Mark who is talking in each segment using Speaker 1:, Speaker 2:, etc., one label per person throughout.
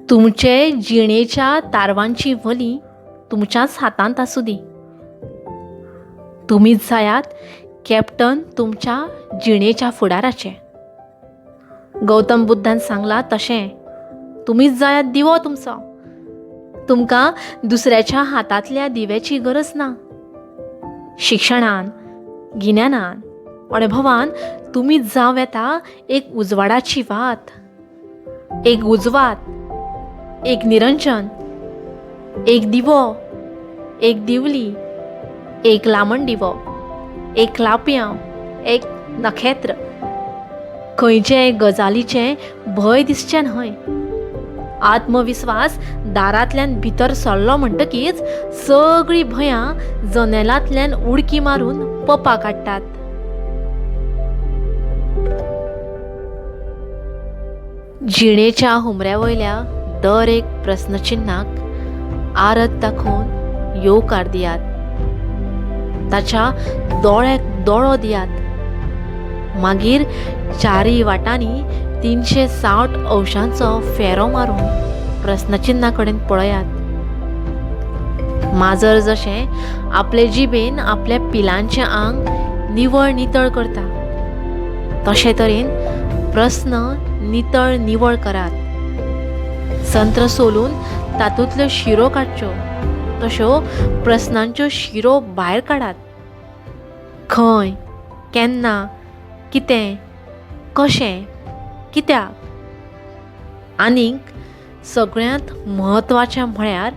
Speaker 1: तुमचे जिणेच्या तारवांची वली तुमच्याच हातांत आसूं दी. तुमीच जायात कॅप्टन तुमच्या जिणेच्या फुडाराचे. गौतम बुद्धान सांगलां तशें तुमीच जायात दिवो तुमचो. तुमकां दुसऱ्याच्या हातांतल्या दिव्याची गरज ना. शिक्षणान, गिन्यानान, अणभवान तुमीच जावं येता एक उजवाडाची वात, एक उजवात, एक निरंजन, एक दिवो, एक दिवली, एक लामण दिवो, एक लापयांव, एक नखेत्र. खंयचेय गजालीचें भंय दिसचें न्हय. आत्मविस्वास दारांतल्यान भितर सरलो म्हणटकीच सगळीं भंयां जनेलांतल्यान उडकी मारून पपा काडटात. जिणेच्या हुमऱ्या वयल्या दर एक प्रस्नचिन्नाक आरत दाखोवन येवकार दियात. ताच्या दोळ्याक दोळो दियात. मागीर चारय वाटांनी 360 अंशांचो फेरो मारून प्रस्नचिन्ना कडेन पळयात. माजर जशें आपले जिबेन आपल्या पिलांचें आंग निवळ नितळ करता तशे तरेन प्रस्न नितळ निवळ करात. संत्र सोलून तातूंतल्यो शिरो काडच्यो तश्यो प्रस्नांच्यो शिरो भायर काडात. खंय, केन्ना, कितें, कशें, कित्याक? आनीक सगळ्यांत म्हत्वाचें म्हळ्यार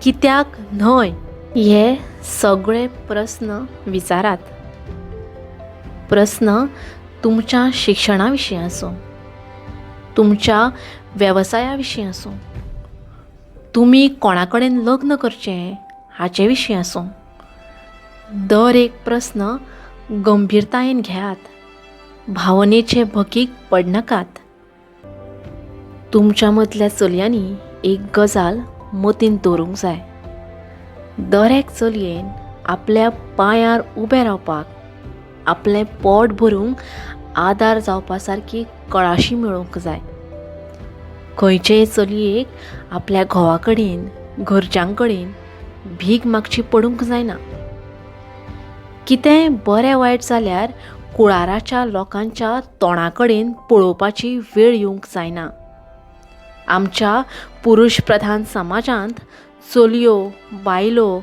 Speaker 1: कित्याक न्हय हे सगळे प्रस्न विचारात. प्रस्न तुमच्या शिक्षणा विशीं आसूं, तुमच्या वेवसाया विशीं आसूं, तुमी कोणा कडेन लग्न करचें हाचे विशीं आसूं, दर एक प्रस्न गंभीरतायेन घेयात. भावनेचे भकीक पडनाकात. तुमच्या मदल्या चलयांनी एक गजाल मतींत दवरूंक जाय. दर एक चलयेन आपल्या पांयार उबें रावपाक, आपलें पोट भरूंक आदार जावपा सारकी कळाशी मेळोवंक जाय. खंयचेय चलयेक आपल्या घोवा कडेन, घरच्यां कडेन भीक मागची पडूंक जायना. कितेंय बरें वायट जाल्यार कुळाराच्या लोकांच्या तोंडा कडेन पळोवपाची वेळ येवंक जायना. आमच्या पुरूश प्रधान समाजांत चलयो, बायलो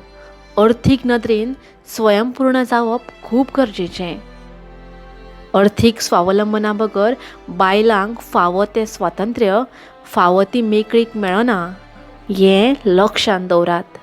Speaker 1: अर्थीक नदरेन स्वयंपूर्ण जावप खूब गरजेचें. अर्थीक स्वावलंबना बगर बायलांक फावो तें स्वातंत्र्य, फावो ती मेकळीक मेळना हें लक्षांत दवरात.